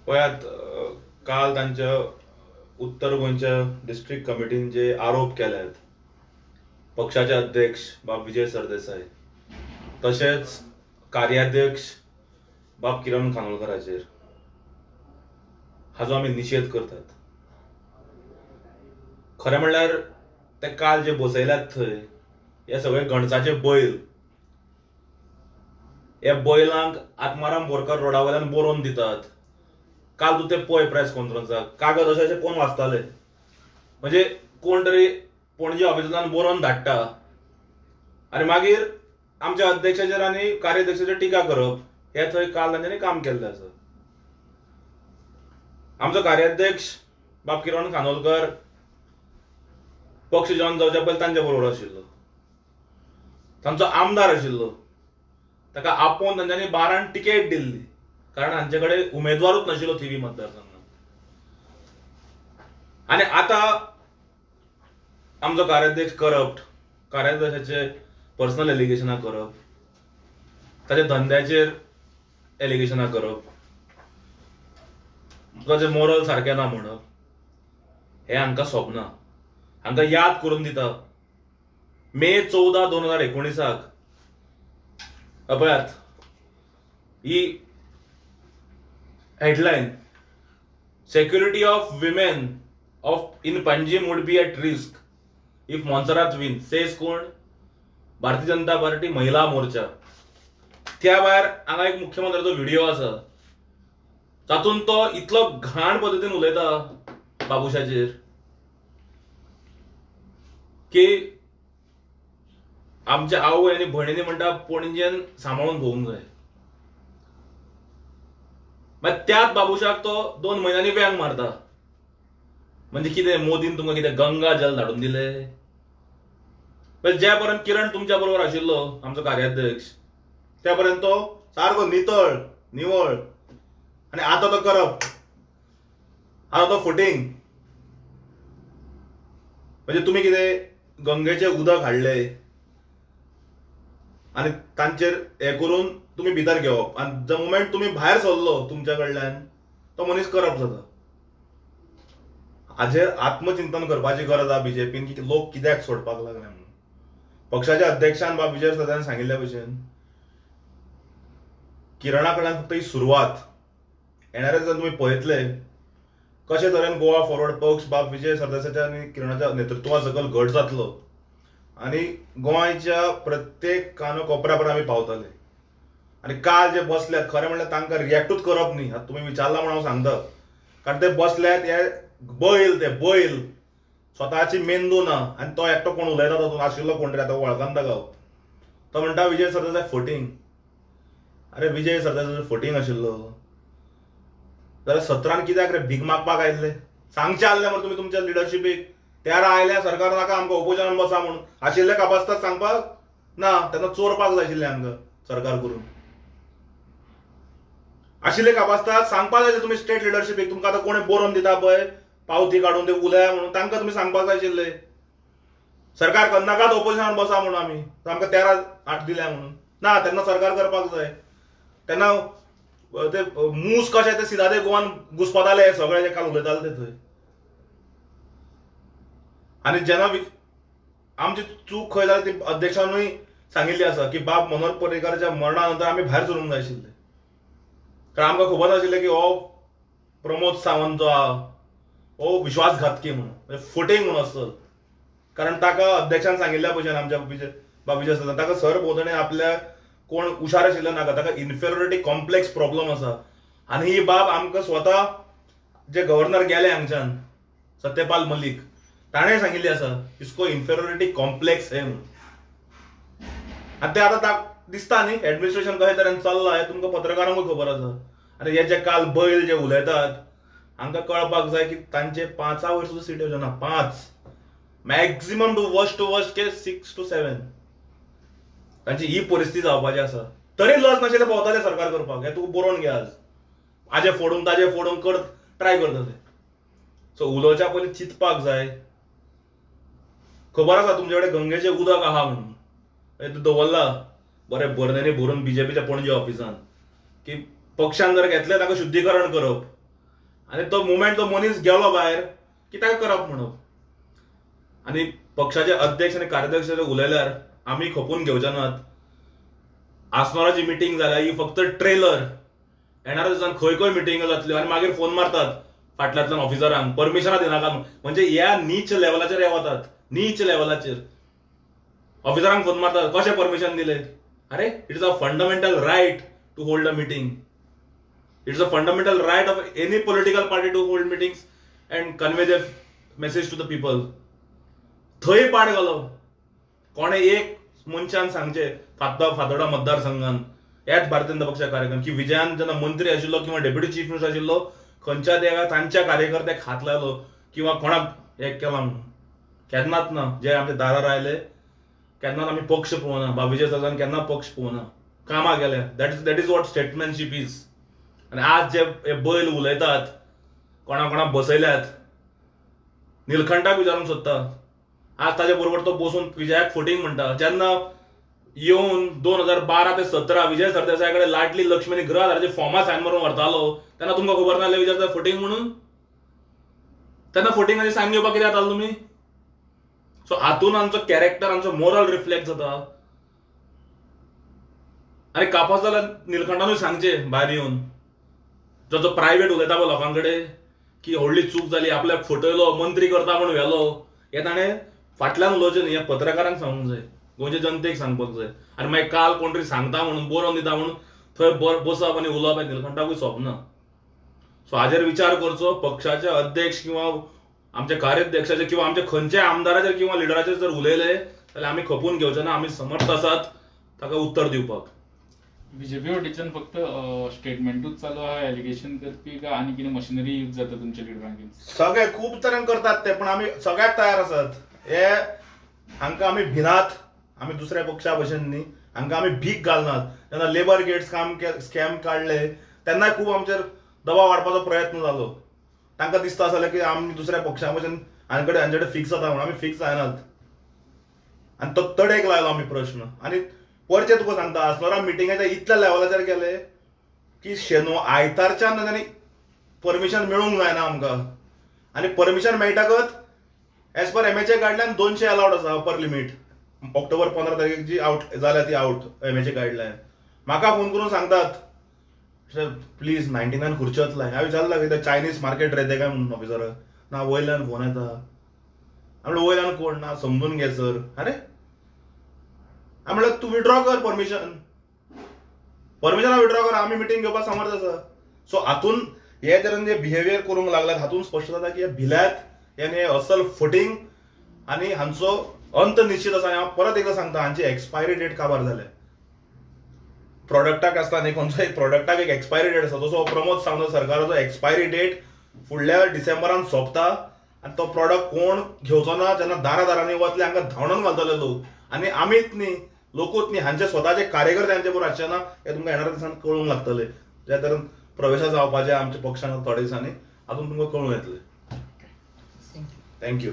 पळयात, काल तांच्या उत्तर गोंयच्या डिस्ट्रिक्ट कमिटीन जे आरोप केल्यात पक्षाचे अध्यक्ष बाब विजय सरदेसाय तशेंच कार्याध्यक्ष बाब किरण खानोलकराचेर, हाजो आमी निशेध करतात. खरें म्हणल्यार ते काल जे बसयल्यात थंय हे सगळे गणसाचे बैल, हे बैलांक आत्माराम बोरकार रोडा वयल्यान बरोवन दितात. काल तूं ते पळय प्रेस कॉन्फरन्साक कागद अशें अशें कोण वाचताले, म्हणजे कोण तरी पणजे ऑफिसांतल्यान बरोवन धाडटा आनी मागीर आमच्या अध्यक्षाचेर आनी कार्याध्यक्षाचेर टिका करप, हें थंय काल तांच्यांनी काम केल्लें आसा. आमचो कार्याध्यक्ष बाब किरण खानोलकर पक्ष जॉयन जावच्या पयलीं तांच्या बरोबर आशिल्लो, तांचो आमदार आशिल्लो, ताका आपोवन तांच्यांनी बारान तिकेट दिल्ली, कारण हांचे कडेन उमेदवारूच नाशिल्लो थिवी मतदारसंघात. आनी आतां आमचो कार्याध्यक्ष करप्ट, कार्याध्यक्षाचे पर्सनल एलिगेशनां करप, ताच्या धंद्याचेर एलिगेशनां करप, ताचें मोरल सारकें ना म्हणप, हें हांकां सोबना. हांकां याद करून दिता, मे 14, 2019 पळयात ही headline, security of women of in Panjim would be at risk if Monserrate win, says कोण? भारतीय जनता पार्टी महिला मोर्चा. त्या भायर हांगा एक मुख्यमंत्र्याचो व्हिडिओ आसा, तातूंत तो इतलो घाण पद्दतीन उलयता बाबुशाचेर की आमच्या आवय आनी भयणीनी म्हणटा पणजेन सांबाळून भोवूंक जाय. मागीर त्याच बाबुशाक तो 2 म्हयन्यांनी वेंग मारता. म्हणजे कितें, मोदीन तुमकां कितें गंगा जल धाडून दिलें? ज्या पर्यंत किरण तुमच्या बरोबर आशिल्लो आमचो कार्याध्यक्ष, त्या पर्यंत तो सारको नितळ निवळ, आनी आतां तो करप, आतां तो फुटींग. म्हणजे तुमी कितें गंगेचें उदक हाडलें आनी तांचेर हें करून तुमी भितर घेवप, आनी the moment तुमी भायर सरलो तुमच्या कडल्यान तो मनीस करप जाता. हाजेर आत्मचिंतन करपाची गरज आसा बीजेपीन, की लोक कित्याक सोडपाक लागले म्हणून. पक्षाच्या अध्यक्षान बाब विजय सरदेसायान सांगिल्ल्या भशेन किरणा कडल्यान फक्त ही सुरवात. येणाऱ्या दिसान तुमी पळयतले कशे तरेन गोवा फॉरवर्ड पक्ष बाब विजय सरदेसायाच्या आनी किरणाच्या नेतृत्वा सकयल घट जातलो आनी गोंयच्या प्रत्येक कानो कोपऱ्या पर्यंत आमी पावतले. आनी काल जे बसल्यात, खरें म्हणल्यार तांकां रिएक्टूच करप न्ही. आतां तुमी विचारला म्हूण हांव सांगता, कारण ते बसल्यात हे बैल, ते बैल स्वताची मेंदू ना. आनी तो एकटो कोण उलयता तातूंत आशिल्लो कोण तरी, आतां वळखना ताका हांव, तो म्हणटा विजय सरदेसाय फटींग. अरे विजय सरदेसाय फटींग आशिल्लो जाल्यार 17 कित्याक रे भीक मागपाक आयिल्ले? सांगचें आसलें मरे तुमी तुमच्या लिडरशिपीक, तेरा आयल्या सरकार नाका आमकां ओपोजिशनान बसा म्हणून आशिल्ले कापास्तात सांगपाक ना, तेन्ना चोरपाक जाय आशिल्लें आमकां सरकार करून. आशिल्ले कापास्तात सांगपाक जाय तुमी स्टेट लिडरशिपीक, तुमकां आतां कोणें बरोवन दिता पळय पावती काडून ते उलया म्हणून, तांकां तुमी सांगपाक जाय आशिल्ले सरकार करनाकात ओपोजिशनान बसा म्हणून, आमी आमकां 13-8 दिल्या म्हणून ना, तेन्ना सरकार करपाक जाय. तेन्ना ते मूस कशे ते सिदादे गोवान घुसपताले सगळे जे काल उलयताले ते थंय. आनी जेन्ना आमची चूक खंय जाली ती अध्यक्षानूय सांगिल्ली आसा की बाब मनोहर पर्रीकराच्या मरणा नंतर आमी भायर सरूंक जाय आशिल्ले, कारण आमकां खबर आशिल्लें की हो प्रमोद सावंत जो आहा हो विश्वासघातकी म्हणून, म्हणजे फटींग म्हणून आसत. कारण ताका अध्यक्षान सांगिल्ल्या भशेन आमच्या बाब विजय सरदेसाय ताका सरभोंवतणी आपल्या कोण हुशार आशिल्लो नाका, ताका इन्फेरियोरिटी कॉम्प्लेक्स प्रॉब्लम आसा. आनी ही बाब आमकां स्वता जे गव्हर्नर गेले हांगच्यान सत्यपाल मलीक, ताणें सांगिल्ली आसा इसको इन्फेरियोरिटी कॉम्प्लेक्स हे म्हणून. आनी ते आतां दिसता न्ही एडमिनिस्ट्रेशन कशें तरेन चल्लां हें तुमकां पत्रकारांकूय खबर आसा. आनी हे जे काल बैल जे उलयतात हांकां कळपाक जाय की तांचे 5 वयर सुद्दां सीट येवच्यो ना, 5 maximum to worst case 6 to 7. तांची ही परिस्थिती जावपाची आसा. तरी लज नाशिल्ले भोंवताले सरकार करपाक, हें तुका बरोवन घे आज, आजे फोडूंक ताजे फोडूंक कर ट्राय करतले. सो उलोवच्या पयलीं चिंतपाक जाय. खबर आसा तुमचे कडेन गंगेचें उदक आहा म्हणून दवरला बरें बरण्यांनी भरून बीजेपीच्या पणजे ऑफिसान, की पक्षान जर घेतलें ताका शुद्धीकरण करप, आनी तो मुमेंट तो मनीस गेलो भायर की ताका करप म्हणप. आनी पक्षाचे अध्यक्ष आनी कार्याध्यक्ष उलयल्यार आमी खपून घेवचे नात. आसनोराची मिटींग जाल्या ही फक्त ट्रेलर. येणाऱ्या दिसान खंय खंय मिटिंगो जातल्यो आनी मागीर फोन मारतात फाटल्यांतल्यान ऑफिसरांक परमिशनां दिनाका. म्हणजे ह्या नीच लेवलाचेर हे वतात, नीच लेवलाचेर ऑफिसरांक फोन मारतात कशें परमिशन दिलें. अरे it is a fundamental right to hold a meeting. It is a fundamental right of any political party to hold meetings and convey the message to the people. थंय पाड घालो. कोणें एक मनशान सांगचें फातोर्डा मतदारसंघान ह्याच भारतीय जनता पक्षा कार्यक्रम की विजयान जेन्ना मंत्री आशिल्लो किंवा डेप्युटी चीफ मिनिस्टर आशिल्लो खंयच्या त्या तांच्या कार्यकर्त्याक हात लायलो किंवा कोणाक हें केलां म्हणून केन्नाच ना. जे आमच्या दारार आयले केन्नाच आमी पक्ष पळोवना. बाब विजय सरदेसायान केन्ना पक्ष पळोवना, कामां केल्या. That is what statesmanship is. आनी आज जे हे बैल उलयतात कोणा कोणाक बसयल्यात, निलखंठाक विचारूंक सोदता आज ताजे बरोबर तो बसून विजयाक फटींग म्हणटा. जेन्ना येवन 2012 ते 17 विजय सरदेसाया कडेन लाडली लक्ष्मी आनी गृह आधाराची फॉर्मां सायन मारून व्हरतालो तेन्ना तुमकां खबर नासलें विजय सरदेसाय फटींग म्हणून? तेन्ना फटींगाची सायन घेवपाक कित्याक येतालो तुमी? सो हातून आमचो कॅरेक्टर, आमचो मोरल रिफ्लेक्ट जाता. आनी कापास जाल्यार निलखंठानूय सांगचें भायर येवन, जो जो प्रायवेट उलयता पळय लोकां कडेन की व्हडली चूक जाली, आपल्याक फटयलो, मंत्री करता म्हूण व्हेलो, हें ताणें फाटल्यान उलोवचें न्ही, हें पत्रकारांक सांगूंक जाय, गोंयच्या जनतेक सांगपाक जाय. आनी मागीर काल कोण तरी सांगता म्हणून बरोवन दिता म्हणून थंय बसप आनी उलोवप हें निलखंठाकूय सोबना. सो हाजेर विचार करचो. पक्षाचे अध्यक्ष किंवा आमच्या कार्याध्यक्षाचेर किंवा आमच्या खंयच्याय आमदाराचेर किंवा लिडराचेर जर उलयले जाल्यार आमी खपून घेवचे ना. आमी समर्थ आसात ताका उत्तर दिवपाक. बीजेपी वटेच्यान फक्त स्टेटमेंटूच चालू आहा एलिगेशन करपी काय आनी कितें मशिनरी यूज जाता तुमच्या लिडरांक? सगळे खूब तरेन करतात ते, पण आमी सगळ्याक तयार आसात. हे हांकां आमी भिनात, आमी दुसऱ्या पक्षा भशेन न्ही, हांकां आमी भीक घालनात. जेन्ना लेबर गेट स्कॅम काडले तेन्नाय खूब आमचेर दबाव हाडपाचो प्रयत्न जालो. तांकां दिसता आसलें की आमी दुसऱ्या पक्षा भशेन हांचे कडेन फिक्स जाता म्हणून. आमी फिक्स जायनात आनी तो तडेक लायलो आमी प्रश्न. आनी परचे तुका सांगता, आसनोरा मिटिंगेच्या इतल्या लेवलाचेर गेले की आयतारच्यान तांणी परमिशन मेळूंक जायना आमकां. आनी परमिशन मेळटाकच as per MHA guideline 200 allowed आसा अपर लिमीट. ऑक्टोबर 15 तारखेक जी आवट जाल्या ती आवट MHA guideline. म्हाका फोन करून सांगतात प्लीज 99 खुर्च्योच लाय. हांवें विचारलां कितें चायनीज मार्केट रे ते काय म्हणून ऑफिसराक. ना वयल्यान फोन येता. हांवें म्हणलें वयल्यान कोण ना, समजून घे सर. अरे हांवें म्हणलें तूं विड्रॉ कर परमिशन, परमिशन विड्रॉ कर, आमी मिटींग घेवपाक समर्थ आसा. सो हातून हे तरेन जे बिहेवियर करूंक लागल्यात हातून स्पश्ट जाता की हे भिल्यात, हे असल फटींग आनी हांचो अंत निश्चित आसा. हांव परत एकदां सांगता, हांची एक्सपायरी डेट काबार जाल्या. प्रोडक्टाक आसता न्ही खंयचो एक प्रोडक्टाक एक एक्सपायरी डेट आसा, तसो प्रमोद सावंत सरकाराचो एक्सपायरी डेट फुडल्या डिसेंबरान सोंपता आनी तो प्रोडक्ट कोण घेवचो ना. जेन्ना दारा दारांनी वतले हांकां धांवडून घालतले लोक. आनी आमीच न्ही, लोकूच न्ही, हांचे स्वताचे कार्यकर्ते हांचे बरोबर आसचे ना हें तुमकां येणाऱ्या दिसान कळूंक लागतले. ज्या तरेन प्रवेशा जावपाचे आमच्या पक्षान थोड्या दिसांनी, हातूंत तुमकां कळून येतलें. Thank you.